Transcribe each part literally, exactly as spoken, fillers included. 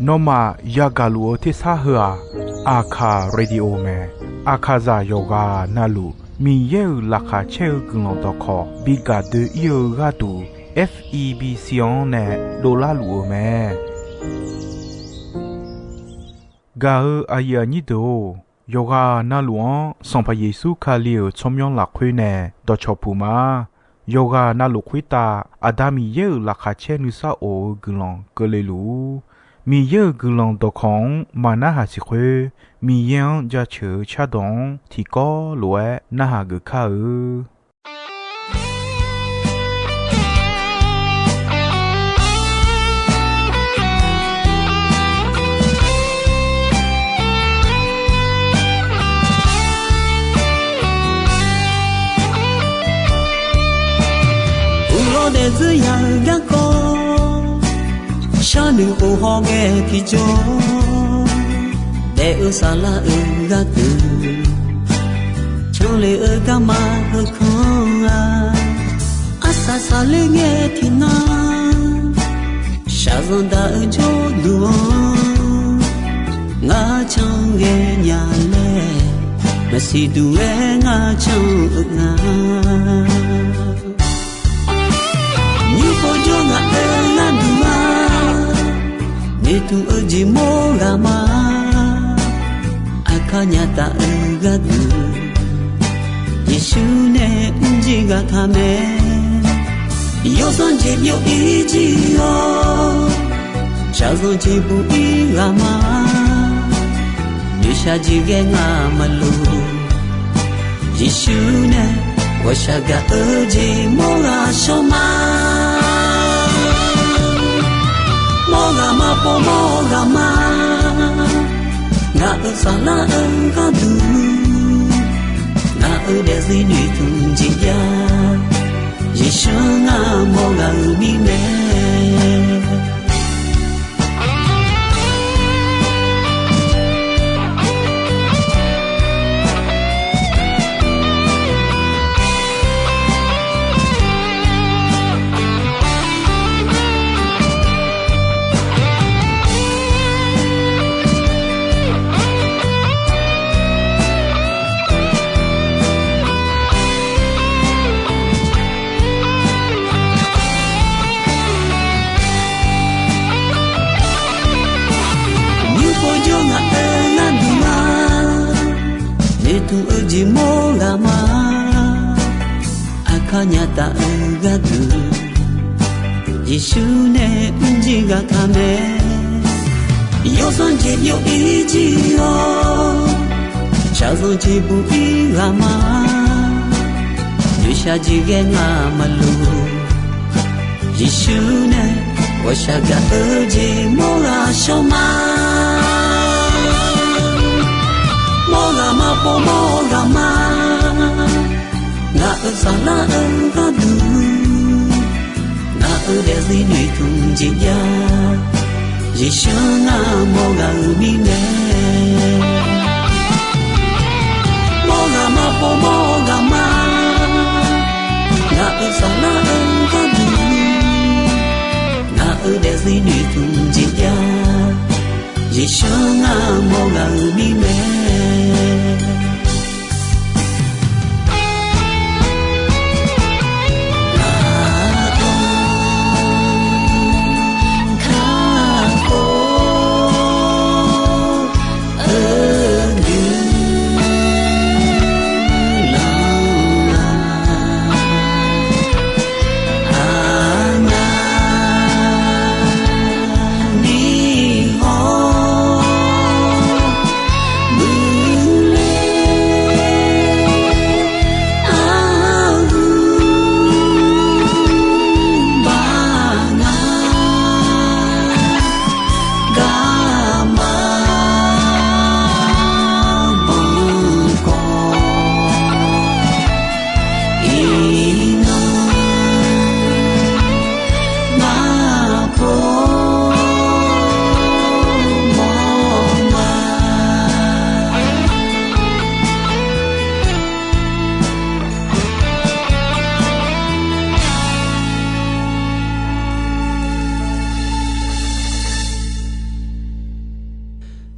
Nawmaf yagaq luf-eu tersar heu-aq, Aqkaq radio mae. Aqkaqzaq yawqghaq navluf Miqyaer-euq laqkhaq caer-eu guiqlanq dawqkawq bi gaq doe-ir-eu gharduq, F E B C-anr nae dovlar luf-eu mae. Gaq-eu aqyuif aqnyir deuq-or, yawqghaq navluf-anr Sanqpaq Yeqsur Kali-euq tsawrmyanr lafkhoer nae dawqcawq puq ma. Yawqghaq navluf khoertav Aqda Miqyaer-euq laqkhaq caer nuisar of-eu guiqlanq keuvle luf-ur. Miqyaer-euq guiqlanq dawqkawq-anr maqnarhaq siq khoer, Miqyaer-anr jaceuq-eu cardawq-anr tiqkawv lof-aer narhaq geuf kar-eu. Uqlawr daefzir ya-eu garkawv, sharnoeq of hawghae tiqjawr, daef-eu saflar-euq gharduq, canle-eu garma heukanr-a, arsaq saqler ngae tiqnan, shaqzanq daq-eu jawrduq-anr, ngar canghae nya laer, maqsiq duq-aer ngar can-eu nga. Nymr pov jawr ngaq-euq gharduq-a, noeqtmq-eu jeq mawr ghaq ma. Aqkar nya taf-eu gharduq, Yeqsur nae mrjir ghaq taq mae. Yawsanr jeq byov-ir jir-awr, shaqzanq jeq buq-ir ghaq ma. Noeqshaq jeq ghae ngamaf luf, Yeqsur nae ghawqshaq gaq-eu jeq mawr ghaq shawr ma. Mawr ghaq ma pov mawr ghaq ma. Ngaq-euq saflar-eu gharduq, ngaq-euq daefzir noeqtmq jeq jav, Yeqsur ngar mawr ghaq-euq mirnae. Nymr pov jawr ngaq-euq gharduq-a, noeqtmq-eu jeq mawr ghaq ma. Aqkar nya taf-eu gharduq, Yeqsur nae mrjir ghaq taq mae. Yawsanr jeq byov-ir jir-awr, shaqzanq jeq buq-ir ghaq ma. Noeqshaq jeq ghae ngamaf luf, Yeqsur nae ghawqshaq gaq-eu jeq mawr ghaq shawr ma. Mawr ghaq ma pov mawr ghaq ma. Ngaq-euq saflar-eu gharduq, ngaq-euq daefzir noeqtmq jeq jav, Yeqsur ngar mawr ghaq-euq mirnae. Mawr ghaq ma pov mawr ghaq ma. Ngaq-euq saflar-eu gharduq, ngaq-euq daefzir noeqtmq jeq jav, Yeqsur ngar mawr ghaq-euq mirnae.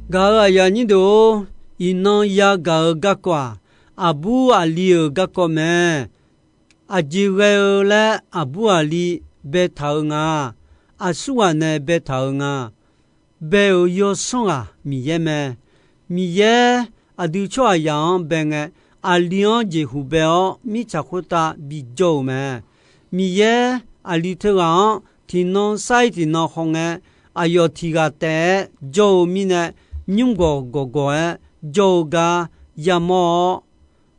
Gaq-euq aqyuif aqnyir deuq-or, iqnan yagaq-eu garkawv-aq, aqbur aqli-euq garkawv mae. Aqjeq ghae-eu laer aqbur aqli baetaq-eu nga. Aqsurghaq nae baetaq-eu nga. Bae-euq yawsanr ghaq Miqyaer mae. Miqyaer aqdui tsawrhaqzaq-anr bae ngae, aqli-anr jeqhuq bae-awr mirtsaq khoertav bijawr-euq mae. Miqyaer aqli teughaq-anr tiqnan sar-ir tiqnan hawngae, aqyawf tiq ghaq taef-aer jawr-eu mirnae, nymrgawq gawqgawq-aer jawr-eu gar yamawr-awr,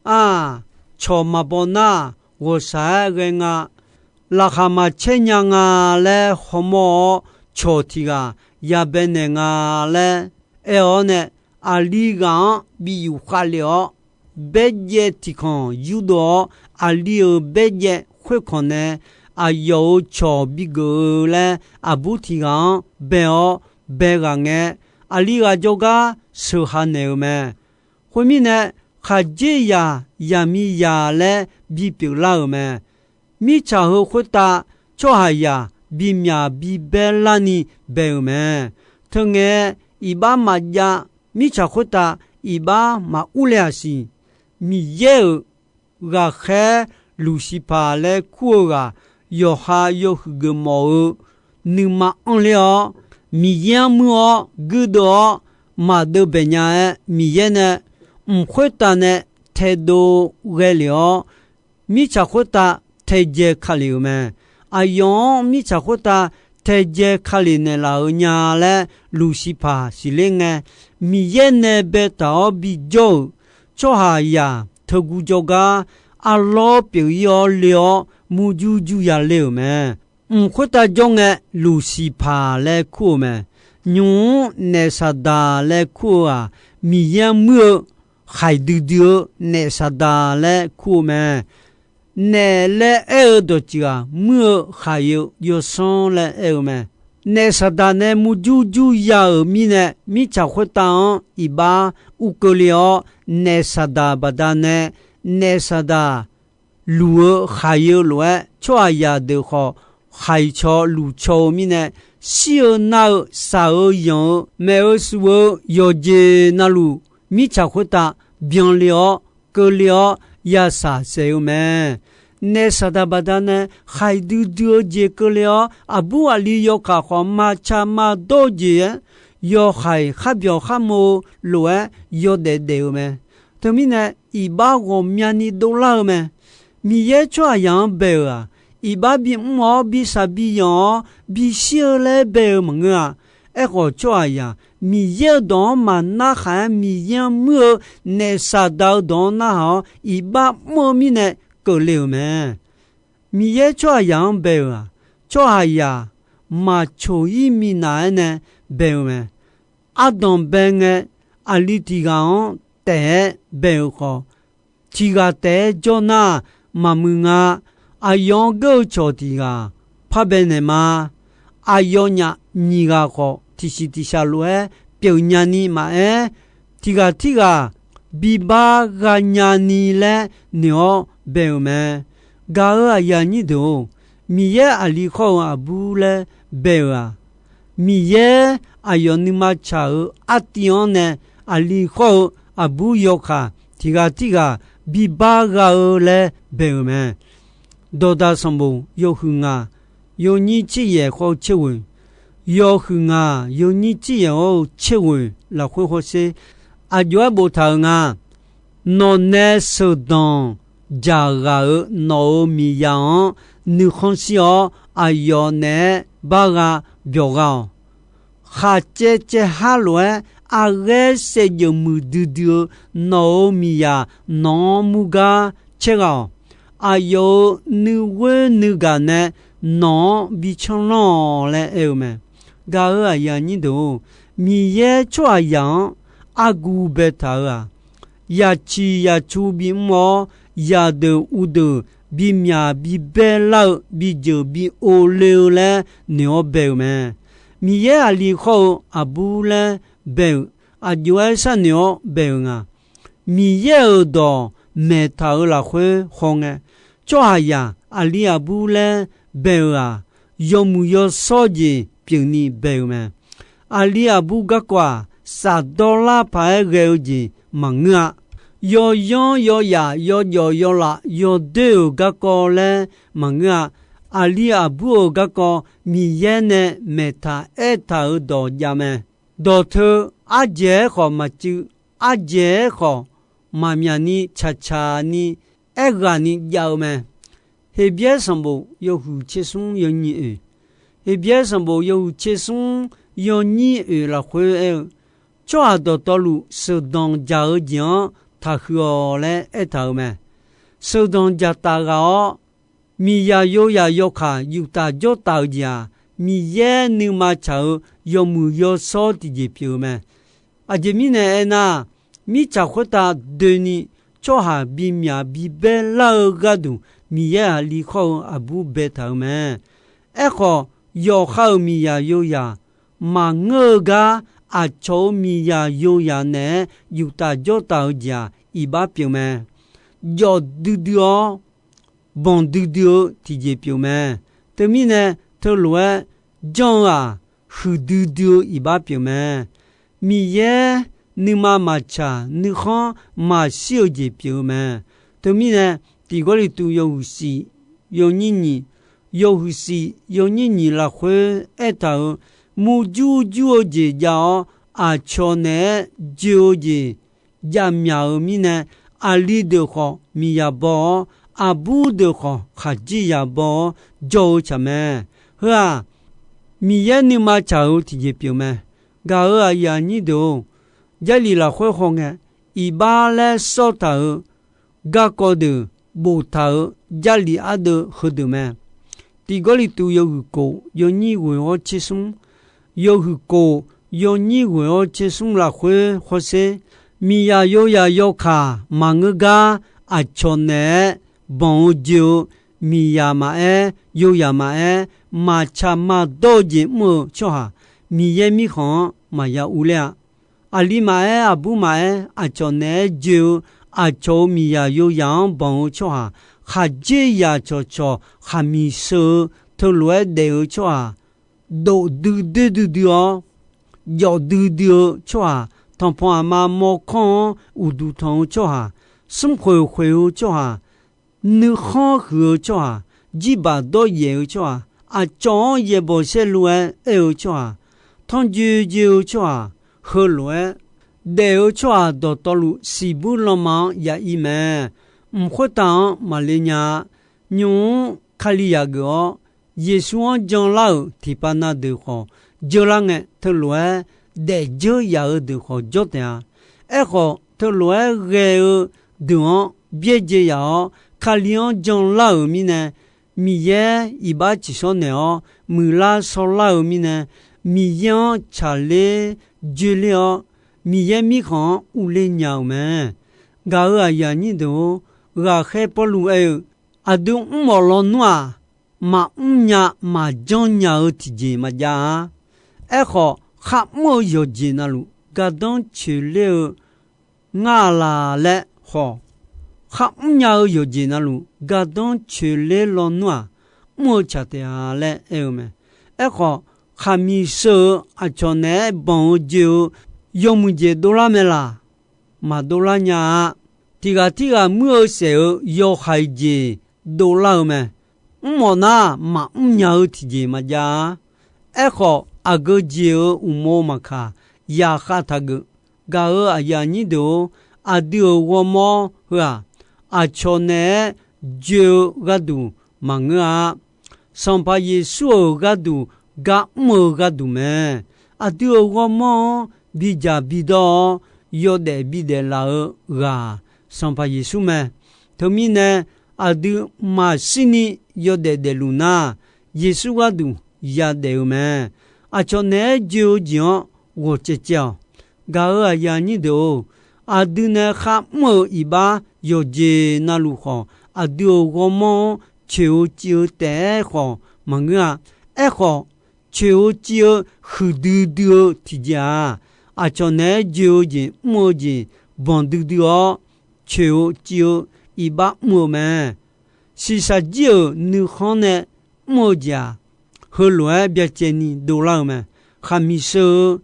Aq, cawq maqbaw nar, ghawqshaq-aer ghae nga. Laqkhaq maqcaer nya nga laer hawmawr-awr, cawq tiq ghaq yabae naeq nga laer aer-awr nae, aqli ghaq-anr bi yufkhav lef-awr, baerjaev tiqkanq yurdov-awr, aqli-euq baerjaev khoerkanq nae aqyawf-euq cawq bigeuf-eu laer aqbur tiq ghaq-anr bae-awr bae ghaq ngae, aqli ghaq jawrgar sheuqha naeq-euq mae. Khoermirnae, khaqdzerzaq zaqmiqzaq laer bipyeuf lar-euq mae. Mirtsaq heu khoertav tsawrhaqzaq bimyaq bibaer larni bae-euq mae. Teungae, iqbax maqjav, mirtsaq khoertav iqbax maqur le-aq siq. Miqyaer-euq ghaqkhaer Luqsiqpaq laer kur-eu ghaq, yawqha yawhuiq geufmawf-eu nuima anr ler-awr, Miqyaer-anr muir-awr guirdeuv-awr maqdeuv baeq nya-aer, Miqyaer nae mq khoertav nae taedov ghae lef-awr, mirtsaq khoertav taedzae ka lef-euq mae. Aqyawf-anr mirtsaq khoertav taedzae ka lef naeqlaf-euq nya laer Luqsiqpaq siqler ngae, Miqyaer nae baetaq-awr bijawr-euq tsawrhaqzaq teugu jawrgar arlawr pyeuf-ir-awr le-awr, murjur jur ya le-euq mae. Mq khoertav jawr ngae, Luqsiqpaq laer kur-eu mae. Nymq-mr naef Saqdaq laer kur-eu-aq, Miqyaer-anr muir-eu khaiq duidui-eu naef Saqdaq laer kur-eu mae. Naef laer aer-eu dawqtsuif-aq, muir-eu khaiq-eu yawsanr laer aer-eu mae. Naef Saqdaq nae murjur jur ya-euq mirnae, mirtsaq khoertav-anr iqbax ur keuvle-awr, naef Saqdaq baqdanae, naef Saqdaq luf-eu khaiq-eu lof-aer, tsawrhaqzaq deuq khawf khaiq caw luf caw-eu mirnae, shir-eu nar-eu, shaq-eu yanq-eu, maef-eu suf-eu yawqjeq navluf, mirtsaq khoertav byanle-awr, keuvle-awr, yashaq saef-eu mae. Naef Saqdaq baqdanae khaiq duidui-eu jeq keuvle-awr, aqbur aqli yawkaq khawf maqtsaq maqdawr-eu jeq-aer, yawhaiq kharbyawq kharmo-eu lof-aer yawdaef daef-eu mae. Teumirnae, iqbax ghawqmyani dovlar-eu mae. Miqyaer tsawrhaqzaq-anr bae-euq-aq, iqbax bimr-awr, bisaq biyanq-awr, bishir-eu laer bae-eu maqngeur-a. Aerkhawf, tsawrhaqzaq Miqyaer-euq dawq-anr maqnar khaq-aer, Miqyaer-anr muir-eu naef Saqdaq-eu dawq-anr narhaq-awr, iqbax mr-eu mirnae keuvle-euq mae. Miqyaer tsawrhaqzaq-anr bae-euq-aq, tsawrhaqzaq maqcoq-ir minav-aer nae bae-eu mae. Ardanq bae ngae, aqli tiq ghaq-anr taef-aer bae-euq khawf, tiq ghaq taef-aer jawr nar maqmuiq nga. Aqyawf-anr geur-eu cawq tiq ghaq parbae naeq ma. Aqyawfnyaf nyiq ghaq khawf, tiqsiq tiqshaq lof-aer pyeuf nyani maqaer, tiq ghaq tirghaq bibar gha nyani laer noeq-awr bae-euq mae. Gaq-euq aqyuif aqnyir deuq-or, Miqyaer aqli khawr-eu aqbur laer bae-euq-aq, Miqyaer aqyawf nuima tsaq-euq artiv-anr nae aqli khawr-eu aqbur yawkaq tiq ghaq tirghaq bibar gha-eu laer bae-euq mae. Dawqdaq sanqbof yawhuiq ngaq yawnyir tser yaef khawr-eu tser ghoeq, yawhuiq ngaq yawnyir tser yaef hawr-eu tser ghoeq lafkhoer hawsher. Aqjox-aer boftaq-euq nga. Nawq nae sheuqdanq dzaqghaq-euq nawq-euq miqzaq-anr nuikhanr shir-awr, aqyawf naeq-aer bar gha byawq gha-awq. Khaqcaev caev har lof-aer aqghaer saevdzeuf muiqdui dui-eu nawq-euq miqzaq nawq-anr murgar caer gha-awq. Aqyawf-euq nuighoer nuigaq nae nawq-anr bi canrlanr-awq laer aer-eu mae. Gaq-euq aqyuif aqnyir deuq-or, Miqyaer tsawrhaqzaq-anr arguq baetaq-euq-aq, yaciq yacu bimr-awr, yaqdeuq uvdeuq bimyaq bibaer lar-eu bijeuq bi ovle-eu laer noeq-awr bae-euq mae. Miqyaer aqli khawr-eu aqbur laer bae-euq aqjox-aer sharnoeq-awr bae-euq nga. Miqyaer-euq dawq maeqtaq-euq lafkhoer hawngae, tsawrhaqzaq aqli aqbur laer bae-euq-aq, yawmuiq yawshawr jeq pyeufni bae-euq mae. Aqli aqbur garkawv-aq, shafdawr lar paq-aer ghae-eu jeq maqngeur-a. Yawyanr yawzaq yawjawf yawlaf yawdoer-euq garkawv laer maqngeur-a. Aqli aqbur-euq garkawv Miqyaer nae maeqtaq aertaq-euq dawq jav mae. Dawq teu ardzaeq-aer khawf maqcuiv, ardzaeq-aer khawf maqmyaq ni tsaqtsaq ni aerghaq ni jav-eu mae. Heqbyaer sanqbof yawhuiq tser smr yawnyir oeq, Heqbyaer sanqbof yawhuiq tser smr yawnyir oeq lafkhoer aer-eu, tsawrhaq dawqtawvluf sheuqdanq dzaq-eu jeq-anr taqhuiq-awq laer aertaq-euq mae. Sheuqdanq dzaqtaf ghaq-awr, miqzaq yozaq yawkaq yuftaf jawrtaf-eu jeq-aq, Miqyaer nuima tsaq-eu yawmuiq yawshawr tiqjeq pyeuf-eu mae. Aqjeq mirnae aernar, mirtsaq khoertav doeni tsawrhaq bimyaq bibaer lar-eu gharduq Miqyaer aqli khawr-eu aqbur baetaq-euq mae. Aerkhawf, yawqha-euq miqzaq yozaq maqngeur-eu gar aqcawq-euq miqzaq yozaq naeq-aer yuftaf jawrtaf-eu jeq-aq, iqbax pyeuf mae. Jawf duidui-awr, banq duidui-eu tiqjeq pyeuf mae. Teumirnae, teulof-aer janr-eu-aq, huiqdui dui-eu iqbax pyeuf mae. Miqyaer nuima maqtsaq nuikhanr maqshir-eu jeq pyeuf-eu mae. Teumirnae, Tiq Gawrliqtu yawhuiq shif yawnyir nyiq, yawhuiq shif yawnyir nyiq lafkhoer aertaq-euq, murjur jur-eu jeq jav-awr, aqcawq naeq-aer joe-eu jeq jav myaq-euq mirnae, aqli deuq khawf miqzaq baw-awr, aqbur deuq khawf khaqdzerzaq baw-awr jawr-eu tsaq mae. Heu-aq, Miqyaer nuima tsaq-eu tiqjeq pyeuf mae. Gaq-euq aqyuif aqnyir deuq-or, Jarlif lafkhoer hawngae, iqbax laer sawr taq-euq garkawv deuq boftaq-euq Jarlif ardeuv heudeuq mae. Tiq Gawrliqtu yawhuiq kof yawnyir ghoeq-awr tser smr, yawhuiq kof yawnyir ghoeq-awr tser smr lafkhoer hawsher, miqzaq yozaq yawkaq maqngeur gar aqcawq naeq-aer banq-eu joe-eu, miqzaq maqaer, yozaq maqaer, maqtsaq maqdawr-eu jeq mr-eu tsawrhaq, Miqyaer mirkhanq-anr maqya urler-a. Aqli maqaer, aqbur maqaer, aqcawq naeq-aer joe-eu, aqcawq-euq miqzaq yozaq-anr banq-eu tsawrhaq, khaqdzerzaq cawqcawq khaqmiq sheu-eu, teulof-aer daef-eu tsawrhaq, dofdui doerdui dui-awr, jawfdui dui-eu tsawrhaq, tanqpanq aqma mawrkawr-anr uqduq tanq-eu tsawrhaq, smrkhoeq khoeq-eu tsawrhaq, nuikhanr huiq-eu tsawrhaq, jirbaq dawryaef-eu tsawrhaq, aqcawq-anr yaeqbawq saerlu-aer aer-eu tsawrhaq, tanrjoe joe-eu tsawrhaq, heulof-aer daef-eu tsawrhaq dawqtawvluf siqbuir lanma-anr ya ir mae. Mq khoertav-anr maqle nya-a. Nymq-mr Kalizaq geuf-awr, Yeqsur-anr janlar-euq tiqpav na deuq khawf, jeular ngae teulof-aer daefdzeur yaf-eu deuq khawf jawr taef-a. Aerkhawf, teulof-aer ghae-eu deuq-anr byaerdzae yaf-awr, Kali-anr janlar-euq mirnae, Miqyaer iqbax tsiqshawr naeq-awr muiqlar shawrlar-euq mirnae, Miqyaer-anr tsaqler joeler-awr, Miqyaer mirkhanq-anr urler nya-euq mae. Gaq-euq aqyuif aqnyir deuq-or, ghaqkhaer Pawrluv aer-eu, aqdui mrmawf lawnmr-aq, maqmr nya maqjanr nya-eu tiqjeq maqjav-a. Aerkhawf, kharmr-eu yawqjeq navluf gardanr coeqler-eu ngar-a laq laer khawf, kharmr nya-eu yawqjeq navluf gardanr coeqler lawnmr-aq, mr-eu tsaq taef-a laer aer-eu mae. Aerkhawf, khaqmiq sheu-eu aqcawq naeq-aer banq-eu joe-eu yawmuiq jeq dovlar mae laq? Maqdovlar nya-a. Tiq ghaq tirghaq muir-eu saef-eu yawhaiq jeq dovlar-eu mae. Mrmawf nar, maqmr nya-eu tiqjeq maqjav-a. Aerkhawf, aqgeu jeq-euq uqmov maqkaq, yaqkhav taqgeuf. Gaq-euq aqyuif aqnyir deuq-or, aqdui-euq ghawrmawr heu-aq, aqcawq naeq-aer joe-eu gharduq maqngeur-a. Sanqpaq Yeqsur-euq gharduq gar mr-eu gharduq mae. Aqdui-euq ghawrmawr-anr bidzaq bidawr-awr, yawdaef bidaef laf-eu ghaq-aq, Sanqpaq Yeqsur mae. Teumirnae, aqdui maqshirni yawdaef daefluf nar, Yeqsur gharduq yadaef-eu mae. Aqcawq naeq-aer joe-eu jeq-anr ghawq caevcaev-awq. Gaq-euq aqyuif aqnyir deuq-or, aqdui nae kharmr-euq iqbax yawqjeq navluf khawf, aqdui-euq ghawrmawr-anr coeq-eu civ-eu taef-aer khawf maqngeur-a. Aerkhawf, coeq-eu civ-eu huiqdui dui-eu tiqjeq-aq, aqcawq naeq-aer joe-eu jeq mr-eu jeq banq duidui-awr, coeq-eu civ-eu iqbax mr-eu mae. Shiqshaq jir-euq nuikhanr nae mr-eu jeq-aq, heulof-aer byacaevni dovlar-eu mae. Khaqmiq sheu-eu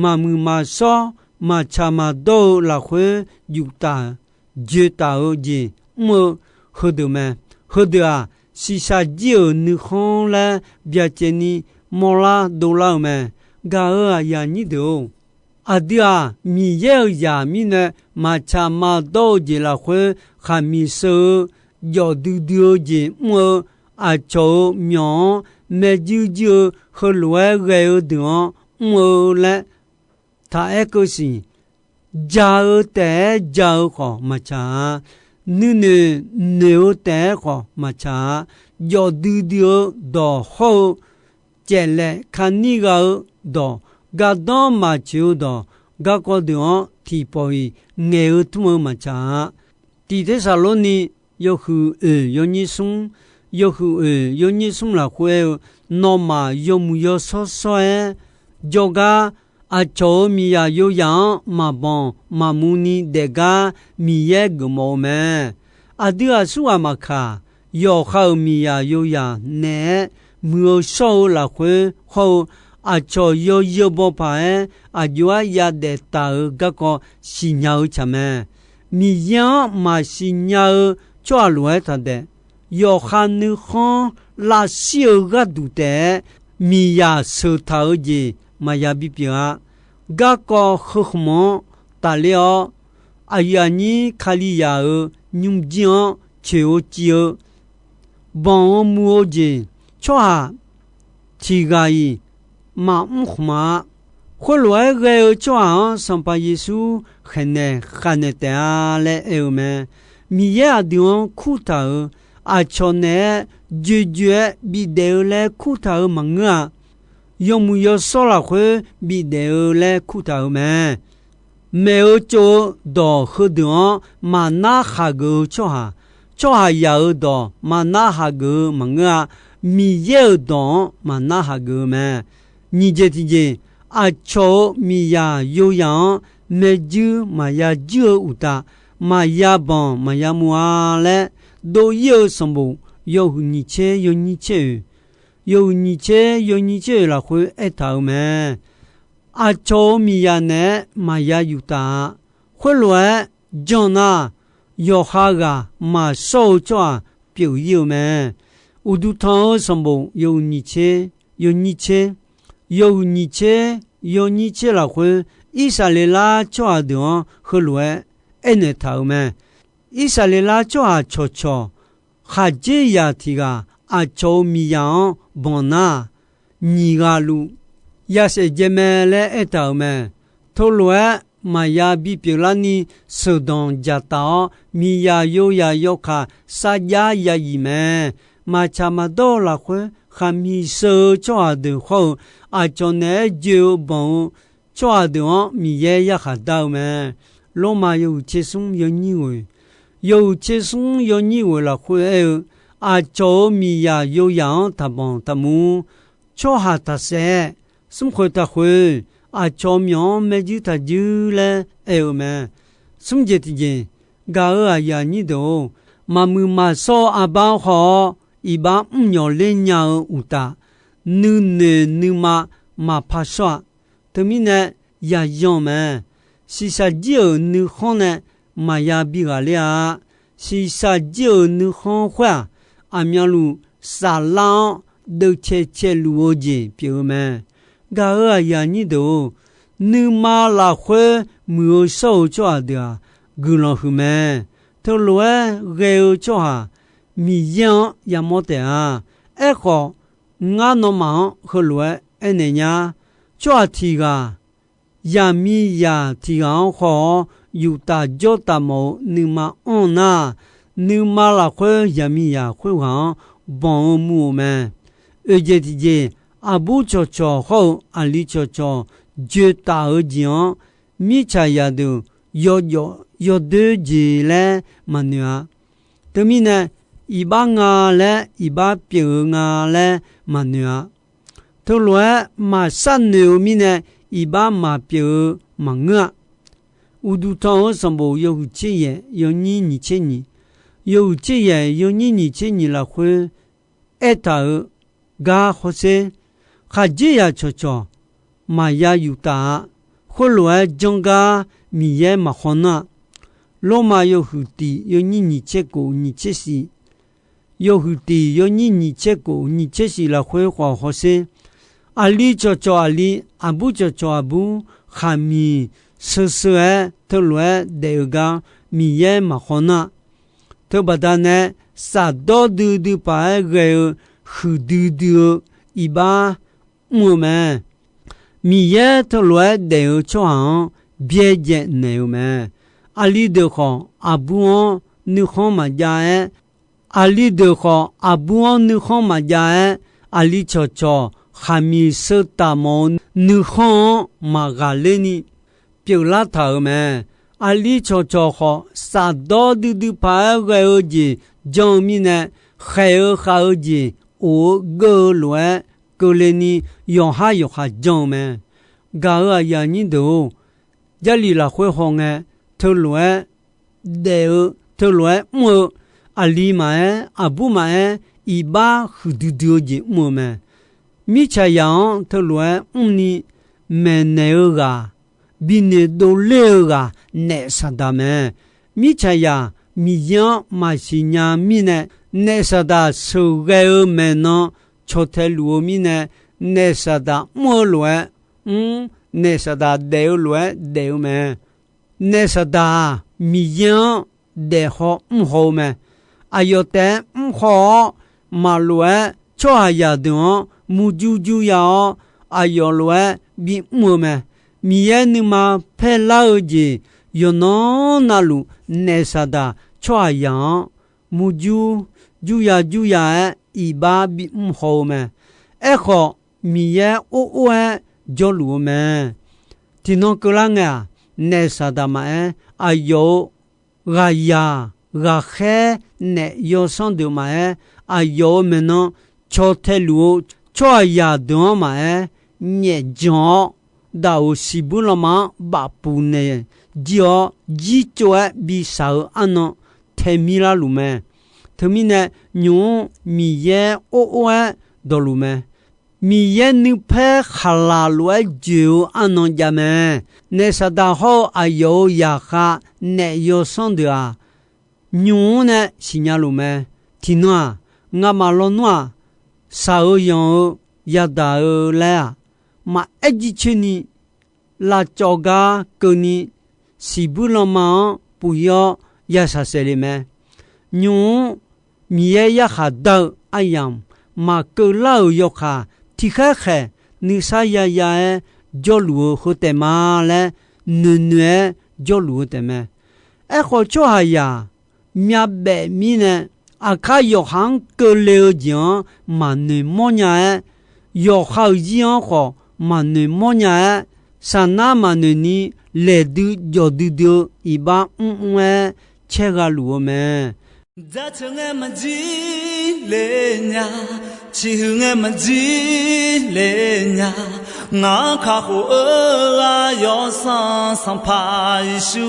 maqmuiq maqshawr, maqtsaq maqdawr-eu lafkhoer yuftaf joetaf-eu jeq mr-eu heudeuq mae. Heudeuq-aq, shiqshaq jir-euq nuikhanr laer byacaevni mawrlar dovlar-eu mae. Gaq-euq aqyuif aqnyir deuq-or, aqdui-aq, Miqyaer-euq zaq mirnae maqtsaq maqdawr-eu jeq lafkhoer khaqmiq sheu-eu, jawf duidui-eu jeq mr-eu, aqcawq-euq myawq-anr maerjuir juir-eu heulof-aer ghae-eu deuq-anr mr-eu laer taq aer keuv siq. Ja-eu taef-aer ja-eu khawf maqtsaq-a. Nuinoeq noeq-eu taef-aer khawf maqtsaq-a. Jawf duidui-eu dawq hawr-eu, caeflaef kanir gha-eu dawq, gardanr maqtsoeq-eu dawq, garkawv deuq-anr tiqpawf-iq ngaeq-eu tmr-eu maqtsaq-a. Tiq Tersaqlorni yawhuiq oeq yawnyir smr, yawhuiq oeq yawnyir smr lafkhoer aer-eu, nawmaf yawmuiq yawshawr shawr-aer jawrgar aqcawq-euq miqzaq yoyaq-anr maqbanq maqmu ni daefgar Miqyaer geufmawf-eu mae. Aqdui aqsurghaq maqkaq, yawqha-euq miqzaq yoyaq naeq-aer muiq-eu shawr-eu lafkhoer hawr-eu, aqcawq yawzeu baw paq-aer aqjox-aer yadaef taf-euq garkawv siqnya-eu tsaq mae. Miqyaer-anr maqsiq nya-eu tsawrhaq lof-aer taqdaef. Yawqha nuikhanr lavshir-eu gharduq taef-aer miqzaq sheuq taq-eu jeq maqya bipyeuf-a. Garkawv heu khmq-anr tafler-awr, aqyuif aqnyir Kalizaq-euq nymrjir-anr coeq-eu civ-eu banq-eu muv-eu jeq tsawrhaq tiq ghaq-iq maqmr khmq-a. Khoerlof-aer ghae-eu tsawrhaq-anr Sanqpaq Yeqsur khaeqnaeq khavnaeq taef-a laer aer-eu mae. Miqyaer aqdui-anr kurtaq-euq, aqcawq naeq-aer joejoe-aer bifdaef-eu laer kurtaq-euq maqngeur-a. Yawmuiq yawshawr lafkhoer bifdaef-eu laer kurtaq-euq mae. Maeq-eu tsov-eu dawq heudeuq-anr maqnar hageuf-eu tsawrhaq, tsawrhaqzaq-euq dawq maqnar hageuf-eu maqngeur-a. Miqyaer-euq dawq-anr maqnar hageuf-eu mae. Nyiq jeq tiqjeq, aqcawq-euq miqzaq yoyaq-anr maerjuir maqya juir-eu uqtaf, maqya banq maqya muv-a laer, dov-ir-eu sanqbof yawhuiq nyiq tser yawnyir tser oeq, yawhuiq nyiq tser yawnyir tser oeq lafkhoer aertaq-euq mae. Aqcawq-euq miqzaq naeq-aer maqya yuftaf-a. Khoerlof-aer jan nar, yawqha ghaq maqshawr-eu tsawrhaq pyeuf-ir-eu mae. Uqduq tanq-eu sanqbof yawhuiq nyiq tser yawnyir tser, yawhuiq nyiq tser yawnyir tser lafkhoer, Irsaqleqlav tsawrhaq deuq-anr heulof-aer aernaeq taq-euq mae. Irsaqleqlav tsawrhaq cawqcawq khaqdzerzaq tiq ghaq aqcawq-euq miqzaq-anr banq nar, nyiq ghaq luf ya saef dzae mae laer aertaq-euq mae. Teulof-aer maqya bipyeuf larni sheuqdanq dzaqtaf-awr, miqzaq yoyaq yawkaq sarjax ya yif mae. Maqtsaq maqdawr-eu lafkhoer khaqmiq sheu-eu tsawrhaq deuq hawr-eu, aqcawq naeq-aer joe-eu banq-eu tsawrhaq deuq-anr Miqyaer yarkhaq dar-eu mae. Lormav yawhuiq tser smr yawnyir ghoeq, yawhuiq tser smr yawnyir ghoeq lafkhoer aer-eu, aqcawq-euq miqzaq yoyaq-anr taqbanq taqmur, tsawrhaq taqsaef, smrkhoeq taqkhoeq, aqcawq myawq-anr maerjuir taqjuir laer aer-eu mae. Smr jeq tiqjeq, gaq-euq aqyuif aqnyir deuq-or, maqmuiq maqshawr-eu arbar-anr haw-awr, iqbax mrnyawq ler nya-eu uqtaf, nuinoeq nuima maqpar shawr-a. Teumirnae, yayan-eu mae. Shiqshaq jir-euq nuikhanr nae maqya bi ghaq ler-a. Shiqshaq jir-euq nuikhanr khoer-aq, aqmyanluf saflar-anr deuvcae caeluf-eu jeq pyeuf-eu mae. Gaq-euq aqyuif aqnyir deuq-or, nuima lafkhoer muiq-eu shawr-eu tsawrhaq deuq-aq, guiqlanq huiq mae. Teulof-aer ghae-eu tsawrhaq Miqyaer-anr yamawr taef-a. Aerkhawf, ngar nawmaf-anr heulof-aer aernaeq nya. Tsawrhaq tiq ghaq zaqmiqzaq tiq ghaq-anr haw-awr, yuftaf jawrtaf mawf-eu nuima anr nar, nuima lafkhoer zaqmiqzaq khoerghaq-anr banq-eu muv-euq mae. Oeq jeq tiqjeq, aqbur cawqcawq hawr-eu aqli cawqcawq joetaf-eu jeq-anr, mirtsaq zaqdeuq yawjawf yawdoer jeq laer maqnoeq-a. Teumirnae, iqbax nga laer iqbax pyeuf-eu nga laer maqnoeq-a. Teulof-aer maqshar noeq-eu mirnae, iqbax maqpyeuf-eu maqngeur-a. Uqduq tanq-eu sanqbof yawhuiq tser yaef yawnyir nyiq tser nyiq, yawhuiq tser yaef yawnyir nyiq tser nyiq lafkhoer aertaq-euq gar hawsher, khaqdzerzaq cawqcawq maqya yuftaf-a. khoerlof-aer janr gar Miqyaer maqkhawf nar-aq. Lormav yawhuiq tiq yawnyir nyiq tser kof nyiq tser shif, yawhuiq tiq yawnyir nyiq tser kof nyiq tser shif lafkhoer khawf hawsher. Aqli cawqcawq aqli, aqbur cawqcawq aqbur, khaqmiq sheu sheu-aer teulof-aer daef-eu gar Miqyaer maqkhawf nar-aq. Teubaqda nae, shafdawr duidui paq-aer ghae-eu huiqdui dui-eu iqbax mr-eu mae. Miqyaer teulof-aer daef-eu tsawrhaq-anr byaerdzae naeq-eu mae. Aqli deuq khawf aqbur-anr nuikhanr maqjav-aer, aqli deuq khawf aqbur-anr nuikhanr maqjav-aer, aqli cawqcawq khaqmiq sheu taf mawf-eu nuikhanr-anr maqghaqler ni pyeuflar taq-euq mae. Aqli cawqcawq khawf, shafdawr duidui paq-aer ghae-eu jeq janr-eu mirnae, khaeq-eu khav-eu jeq of-eu geur-eu lof-aer keuvle ni yawqhar yawqha janr-eu mae. Gaq-euq aqyuif aqnyir deuq-or, Jarlif lafkhoer hawngae, teulof-aer daef-eu, teulof-aer mr-eu, aqli maqaer, aqbur maqaer, iqbax huiqdui dui-eu jeq mr-eu mae. Mirtsaqzaq-anr teulof-aer mrni maeqnaeq-eu ghaq, binoeq dovler-eu ghaq, naef Saqdaq mae. Mirtsaqzaq Miqyaer-anr maqsiq nya mirnae, naef Saqdaq sheuqghae-eu maeqnan caw tae luf-eu mirnae, naef Saqdaq mr-eu lof-aer mr, naef Saqdaq daef-eu lof-aer daef-eu mae. Naef Saqdaq-aq, Miqyaer-anr daef haw mr haw-eu mae. Aqyawf taef-aer mr haw-awr, maqlof-aer tsawrhaqzaq deuq-anr murjur jur ya-awr, aqyawf lof-aer bimr-eu mae. Miqyaer nuima paerlar-eu jeq yawqnan navluf, naef Saqdaq tsawrhaqzaq-anr murjur jur ya jur ya-aer iqbax bimr haw-eu mae. Aerkhawf, Miqyaer or or-aer jawrluf-eu mae. Tiqnan keuvlar ngae-aq, naef Saqdaq maqaer, aqyawf-euq ghaqzaq ghaqkhaer naef yawsanr deuq maqaer, aqyawf-euq maeqnan caw tae luf-eu tsawrhaqzaq deuq-anr maqaer, nyaefjan-awr, daqoq siqbuir lanma-anr bafpuq naeq jir-awr, jircov-aer bishaq-eu arnan taemir larluf mae. Teumirnae, nymq-mr Miqyaer or or-aer dawqluf mae. Miqyaer nuipaer khaqlaq lof-aer joeq-eu arnan jav mae. Naef Saqdaq hawr-eu aqyawf-euq zaqkhav naef yawsanr deuq-aq, nymq-mr nae siqnya luf mae. Tiqnan-aq, ngamaf lawnmr-aq, shaq-eu yanq-eu yadaq-eu laer-aq, maqaer jircoer ni lavcawv gar keuvni, siqbuir lanma-anr puf-ir-awr ya shaqsaef le mae. Nymq-mr Miqyaer yarkhaq dar-eu aryamq maqkeuv lar-euq yawkaq, tiqkhaer khaeq nuisar yaya-aer jawrluf-eu heu taef ma laer noeqnoeq-aer jawrluf-eu taef mae. Aerkhawf, tsawrhaqzaq myavbaef mirnae, aqkar yawqha-anr keuvle-eu jeq-anr maqnoeq mawrnya-aer, yawqha-euq zir-anr khawf maqnoeq mawrnya-aer, saqnar maqnoeq ni laeqdui jawqdui dui-eu iqbax mrmr-aer caergha luf-eu mae. Jaceuq ngae maqjir le nya, ciqhuiq ngae maqjir le nya, ngaq-anr kakhof-eu ghaq yawsanr Sanqpaq Yeqsur.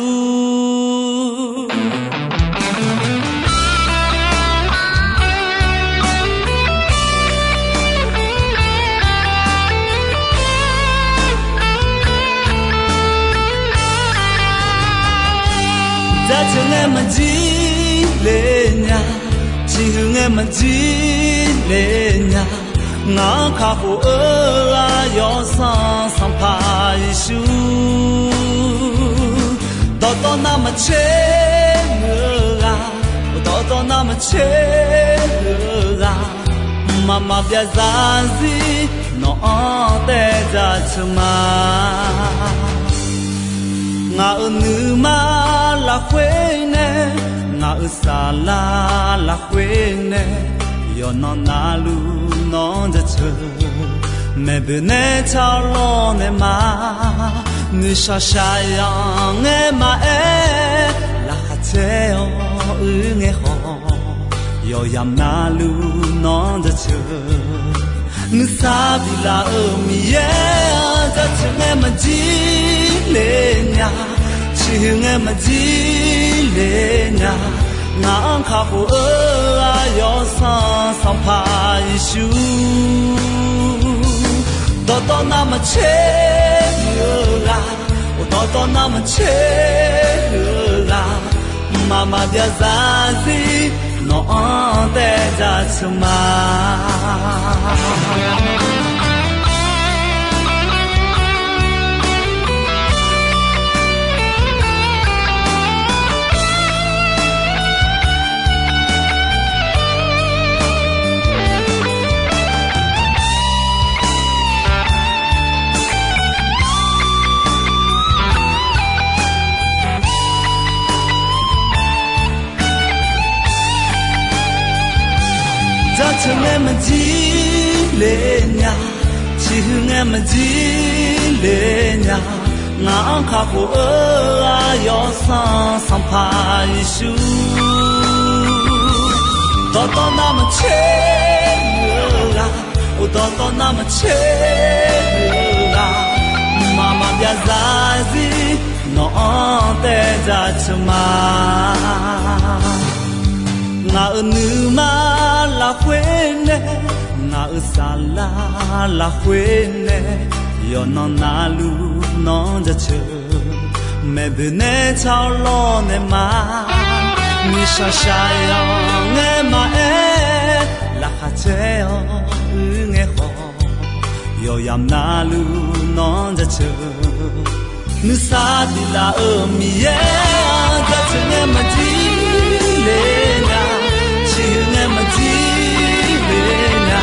Jaceuq ngae maqjir le nya, ciqhuiq ngae maqjir le nya, ngaq-anr kakhof-eu ghaq yawsanr Sanqpaq Yeqsur. Dawqtawv navmaqtser muiq-eu ghaq, dawqtawv navmaqtser muiq-eu ghaq, mqmaq maqbyav zarzir nawq-anr taev jaceuq ma. Ngaq-euq nuima lafkhoer nae, ngaq-euq saflar lafkhoer nae, yawqnan navluf nawq-anr jaceuq. Maeqboeq nae tsarlawr nae ma, noeqshaq shaqzanq ngae maqaer, laqkhaq caer-awr uir ngae khawf, yawqyamq navluf nawq-anr jaceuq. Nuisar biflaf-euq Miqyaer-anr jaceuq ngae maqjir le nya, ciqhuiq ngae maqjir le nya, ngaq-anr kakhof-eu ghaq yawsanr Sanqpaq Yeqsur. Dawqtawv navmaqtser muiq-eu ghaq, Dawqtawv navmaqtser-eu ghaq, mqmaq maqbyav zarzir nawq-anr taev dzaqtaq ma. Jaceuq ngae maqjir le nya, ciqhuiq ngae maqjir le nya, ngaq-anr kakhof-eu aqyawf sanq Sanqpaq Yeqsur. Dawqtawv navmaqtser-eu ghaq, dawqtawv navmaqtser-eu ghaq, mqmaq maqbyav zarzir nawq-anr taev dzaqtaq ma. Ngaq-euq nuima lafkhoer nae, ngaq-euq saflar lafkhoer nae, yawqnan navluf nawq-anr jaceuq. Maeqboeq nae tsawrlawr naeq ma, nuishaq shaqyanq ngae maqaer, laqkhaq caer-awr uir ngae khawf, yawqyamq navluf nawq-anr jaceuq. Nuisar tiq laf-euq Miqyaer-anr jaceuq ngae maqjir le nya, ciqhuiq ngae maqjir le nya,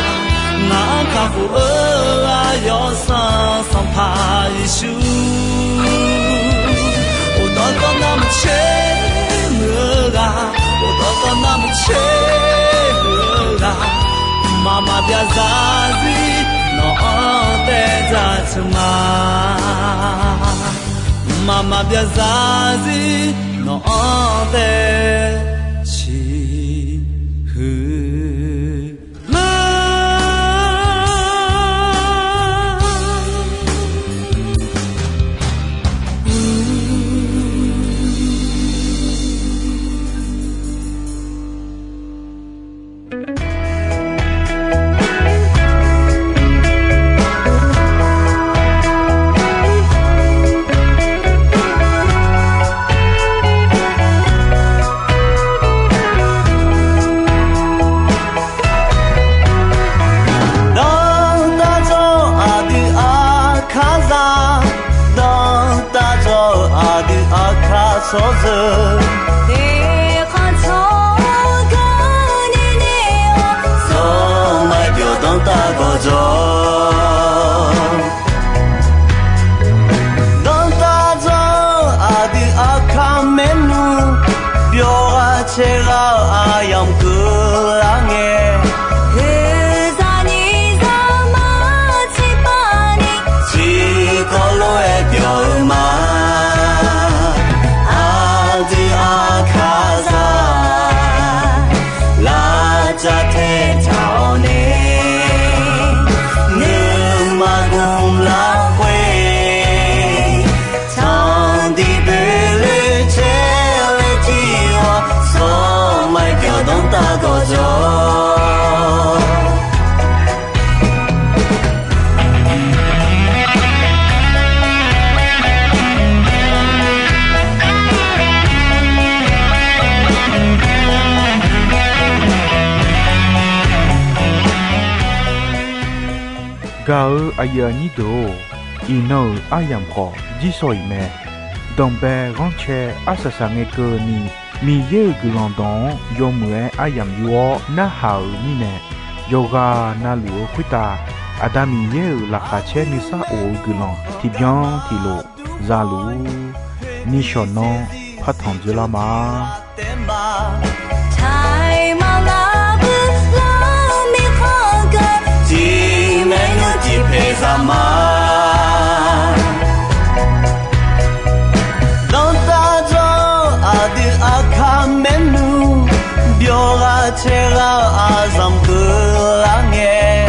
ngaq-anr kakhof-eu aqyawf sanq Sanqpaq Yeqsur. Dawqtawv navmaqtser-eu ghaq, dawqtawv navmaqtser-eu ghaq, mqmaq maqbyav zarzir nawq-anr taev dzaqtaq ma. Mqmaq maqbyav zarzir nawq-anr taev ciqhuiq ma. Danrtav dzawr-eu aqdui aqkar zaq, danrtav dzawr-eu aqdui aqkar tsawrjeuq, teqkhav tsawr-eu gar nae nae-awr, zawr maqbyawq danrtav gawqjawq. Danrtav dzawr-eu aqdui aqkar maernmr, byawq ghaq caer ghaq-eu aqyamq keuvlar ngae, heuzaq nyiq zaq maqtser pavni, tiqkawv lof-aer byawq-eu ma. Aqdui aqkar zaq, lavcav tae taq-awr nae, nuima gmq lafkhoer, tanqdiq boeloe caer-eu tiq ghaq, sawq maqbyawq danrtav gawqjawq. Gaq-eu aqyuif aqnyir deuq-or, iqnan-euq aryamq khawf jirsawq iq mae. Danqbae ghanrcae arsaq saq ngae keuvni, Miqyaer-euq guiqlanq dawq-anr yawmuiq-aer aryamq yur-awr narhaq-euq mirnae, yawqghaq navluf-eu khoertav Aqda Miqyaer-euq laqkhaq caer nuisar of-eu guiqlanq tiqbyan tiqlof zaluf-ur. Nishawq nanr partanq dzoerlar ma. Tiqmaeq nmr tiqpaeq zaq ma. Danrtav dzawr-eu aqdui aqkar maernmr, byawq ghaq caer ghaq-eu aqzanq keuvlar ngae,